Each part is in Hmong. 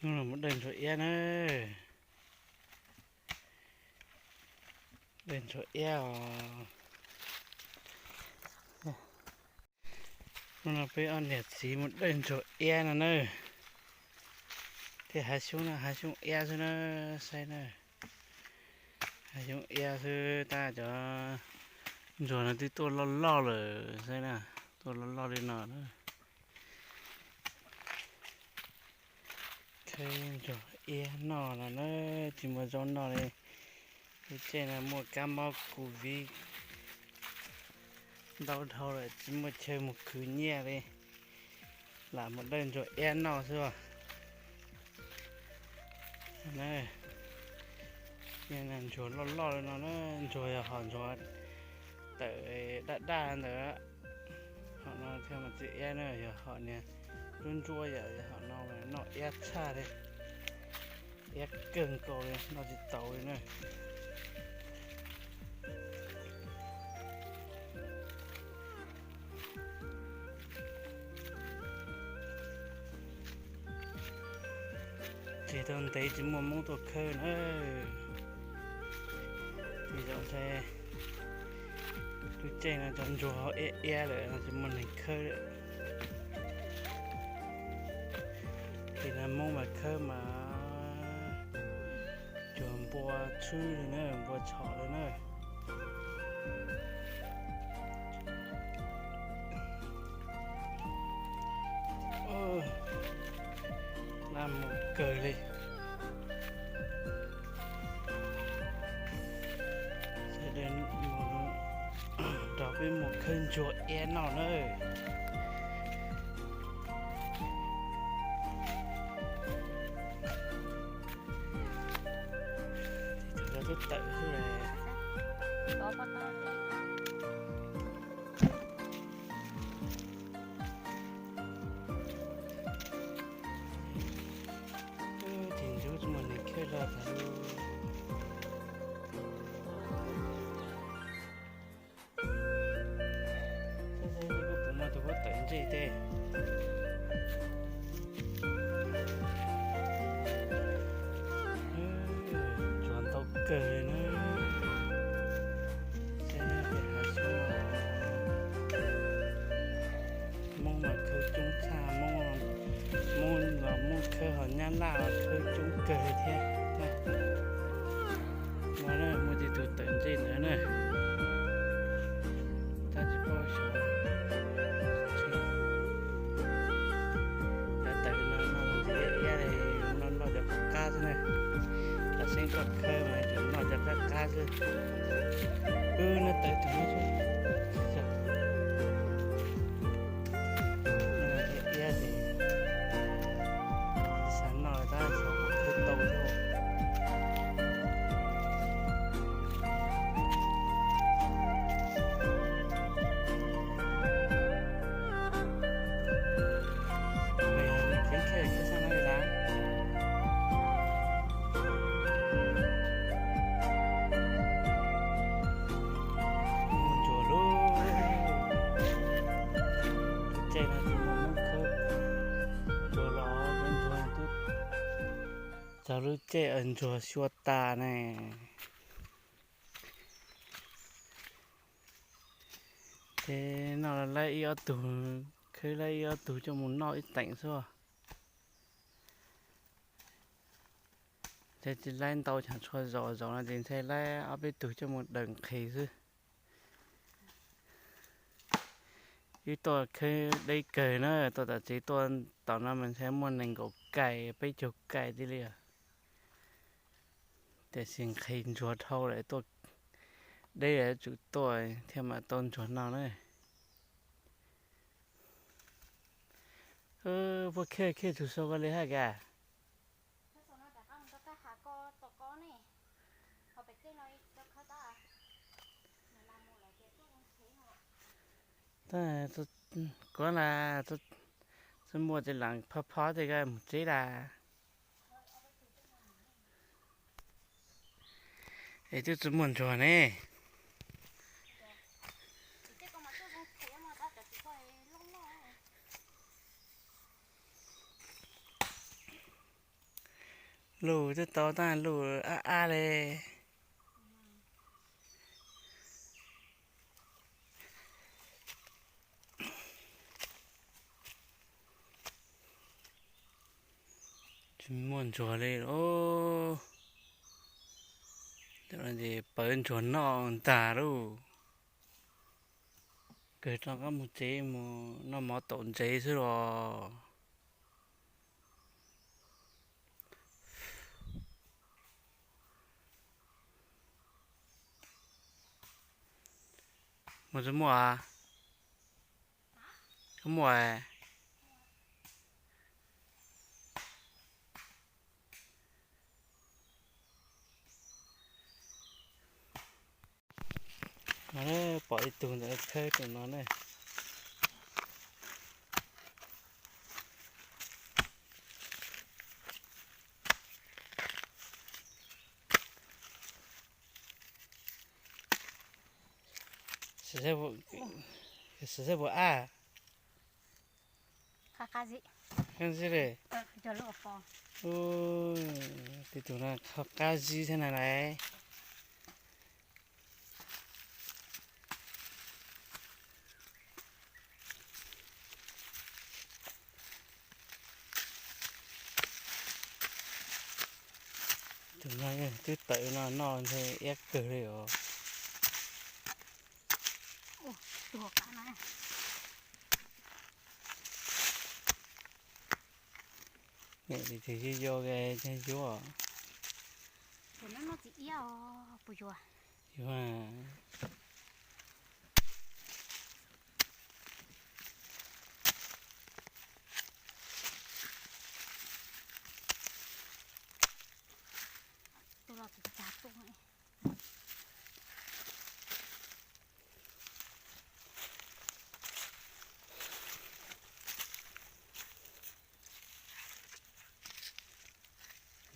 Hnub no mus dawj ntsuag iab na. Dawj ntsuag iab os. Hnub no peb ob niam txiv mus dawj ntsuag iab no na. Tej hav xyoob no hav xyoob iab xwb na, saib na. Hav xyoob iab xwb tab cov ntsuag no twb tuaj loj loj lawm saib na, tuaj loj loj li no na. Khawb ntsuag iab noj no na, tsis muaj zaub noj li. Lub caij no muaj kab mob covid ntau dhau lawm tsis muaj chaw mus khwv nyiaj li, lam mus dawj ntsuag iab noj xwb os. Ntsuag loj loj li no na, ntsuag yog hom ntsuag tawm daj daj ntawd. Hom no thiaj mas txiv iab na, yog hom niag ntsuab ntsuab yam hom no noj iab tshaj li, iab kawg nkaus li noj tsis taus li na. Tsis tau ntev tsis muaj Hmoob tuaj khawb na. Tsis tau ntev, lub caij no cov ntsuag iab iab lawm no tsis muaj neeg khawb lawm. Tsis tau Hmoob mas khawb mas cuag npua tshwb li na, npua tshom li na. Laj mus kawg li. Sawv daws nrog peb mus khawb ntsuag iab noj nawb. Tus twb tawm xwb. Tus ntsuag tsis muaj neeg khawb los tas. Koj puas muaj tus huab tawm ntsej teb? Ntsuag ntau kawg li na. Saib tej hav xyoob no. Hmoob mas khawb coob tshaj, Hmoob, Hmoob los Hmoob khawb ho Nyab Laj los khawb coob kawg li thiab. No na, muaj tej tus tawm ntsej ntawd na. Tab tsis paub xyov. Cov tawm no noj ntxiv iab li, noj noj cov qab qab xwb na. Tam sim koj khawb mas tsuas noj cov qab qab xwb. Wb noj tawm tus no xwb. Iab ces xav noj tab xav khawb tau xwb. Kev khawb khawb xab na li lawm. Ntsuag lub, lub caij no tsis muaj Hmoob khawb ntsuag los, ntsuag twb txog lub caij ntsuag xyuas tas ne. Ces noj laib ib ob tug, khawb laib ib ob tug coj mus noj ib teem xwb. Ces tsis laib ntau, tshav tshua zaum zaum no ces ntshai laib ob peb tug coj mus daws nqhis xwb. Wb tuaj khawb deb kawg na, tuaj tom tsev tuaj tom no mas ntshai muaj nees nkaum kais peb caug kais tib li. Tiam sis nqhis ntsuag dhau lawm, tuaj deb lawm tsum tuaj thiaj mam tau ntsuag no na. Puab khej khej tug sau koj li haj kas. Kuv las, txaj muag ces lam phob phob tej koj mus tsev las. Es twb tsis muaj ntsuag ne. Lus twb tau tag, lus ab ab li. Tsis muaj ntsuag li os. Pawv ntsuag noj ntag lauj. Kawg rov qab mus tsev mus noj mov tom tsev xwb los. Mus tsis muaj. Koj muaj. Pom ib tug ntawd khawb tus no ne. Xwm txheej puas ab? Qab zib li. Tus no qab zib thiab na lawm. Tus no twb tawm no noj ntshe iab kawg li os. Tus yog yog yuav.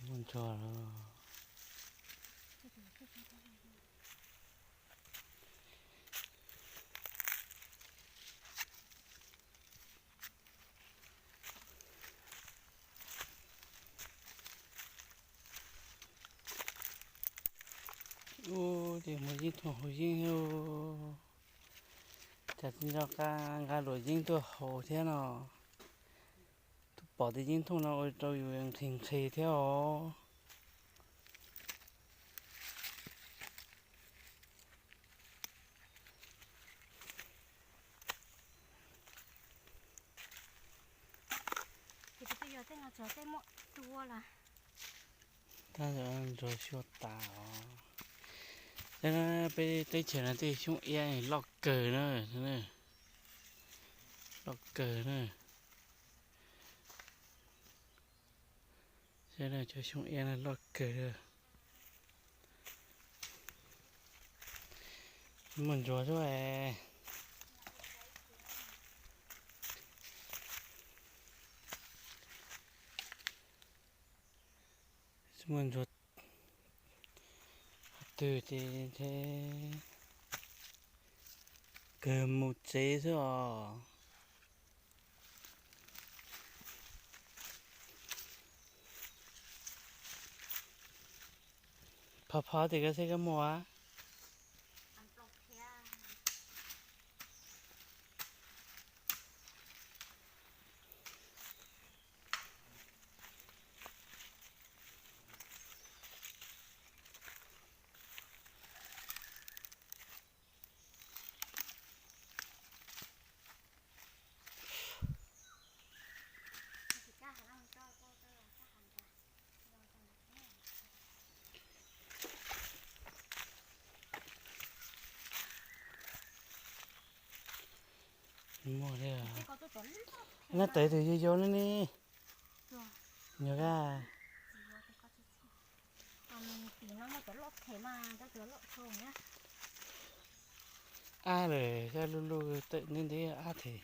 Muaj ntsuag los. Ub, ces muaj yeeb thooj hauv yeeb. Cas tsis nco qab nqa luam yeeb tuaj haus thiab no. Twb pom tej yeeb thooj no ua rau yus nqhis nqhis thiab os. Tab ntsuag xyuaj tas os. Peb teb chaws no tej xyoob iab loj kawg na, loj kawg na. Saib cov xyoob iab no loj kawg. Muaj ntsuag xwb. Muaj ntsuag qhov twg ces kawg mus tsev xwb os. Phov phov tias koj xeb koj muaj. Muaj thiab. Nab tawv tus yau yau no ne. Nyuag kab. Ab lawm, kab luj luj tawm ntev ntev ab thiab.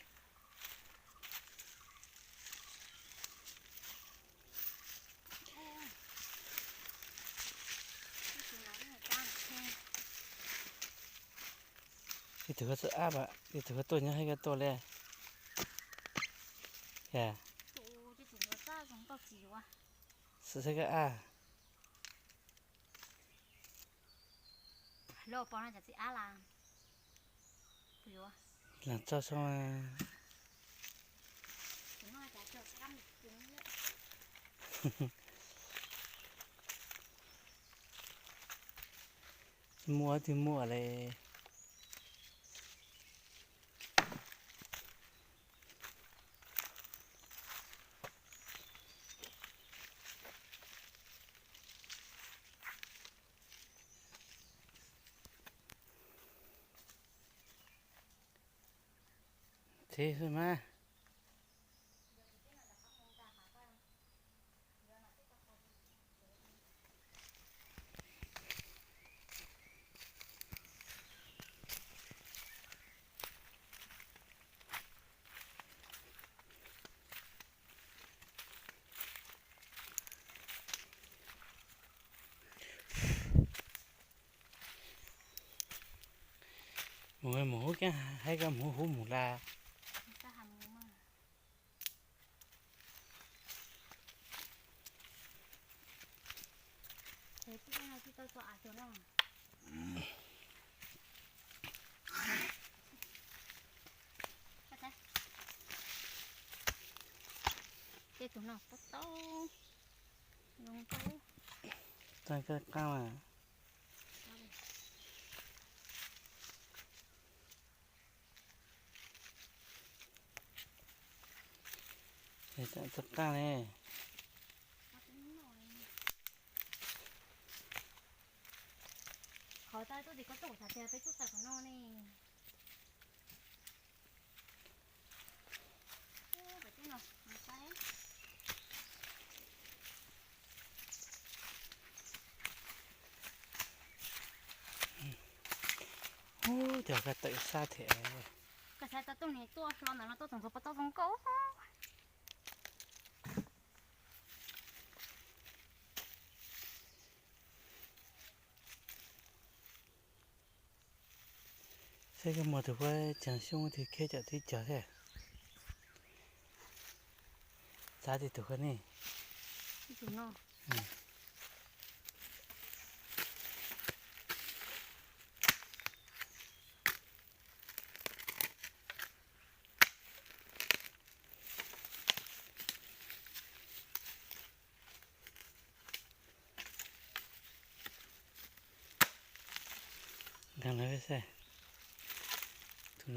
Ib tug koj txawj ab, ib tug koj tuaj nyob hais koj tuaj li. Xwm txheej koj ab. Los pom no cov txiv ab las. Lam tso so. Muaj twg muaj le. Txiv xwb mas. Mus mus hub kab haib koj mus hub mus la. Tej tus no pob tau zoo nkauj. Tag koj qab mas. Txog qaj ne. Qhov tau tuaj tim koj tuaj xav tias peb tuaj tawm qhov no ne. Ub, cas koj tawm sab thiab. Koj xav tau tuaj ne, tuaj hlo ntawm no tuaj txog nkaus pob tau zoo nkauj. Saib koj muag tus huab tsav xyoob twg kheb cov twb cog thiab. Txav tim tus huab ne. Tus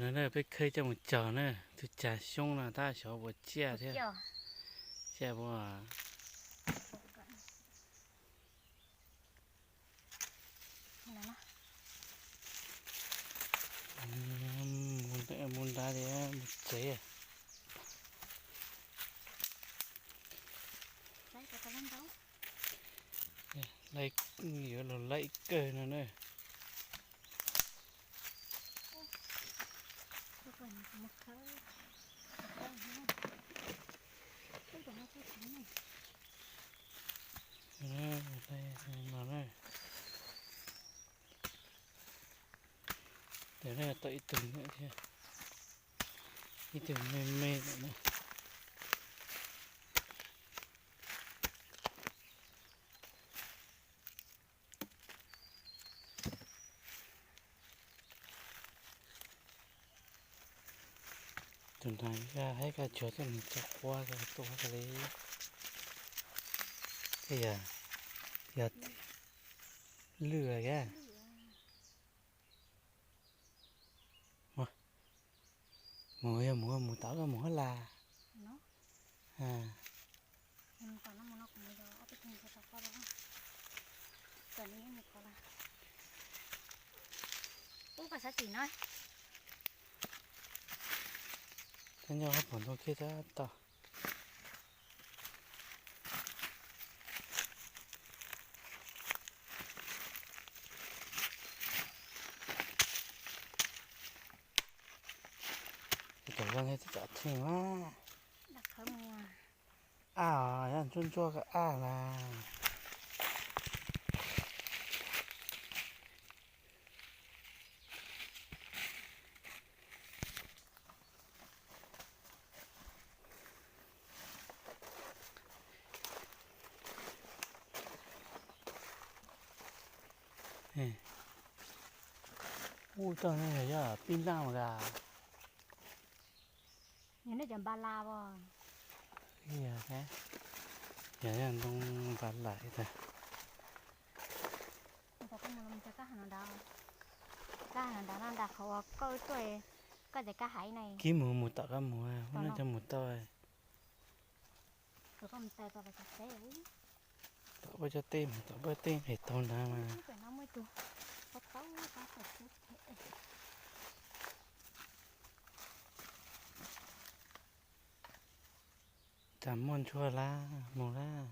no na peb khawb coj mus cog na, tus tsav xyoob no tab xyov puas tsiaj thiab. Tsiaj puas. Mus nrad li mus tsev. Yuav los laim kawg no na. Tau ib tug, ib tug me me lawm na. Tus no haib koj tsuag tuaj nws tso quav tua koj li. Yog lwj a. Mus yog mus mus tau koj mus hab las. Tau nyob hauv paus ntoo kiag tab tom. Cov zoo thiab txom txom txheej mas. Ab, yog ntsuab ntsuab koj ab na. Ub, toj no yog pib laj mas. Yog nej cov npa las os. Yog, yog ntoo npa las tas. Koj mus, koj mus nram no, nram qhov uas koj tuaj, koj tias koj hais na. Kib mus, mus tom koj mus, mus no coj mus toj. Tom koj cov teb, mus tom koj tej nqes tau nrad mas. Cas muaj ntsuag lab mus lab.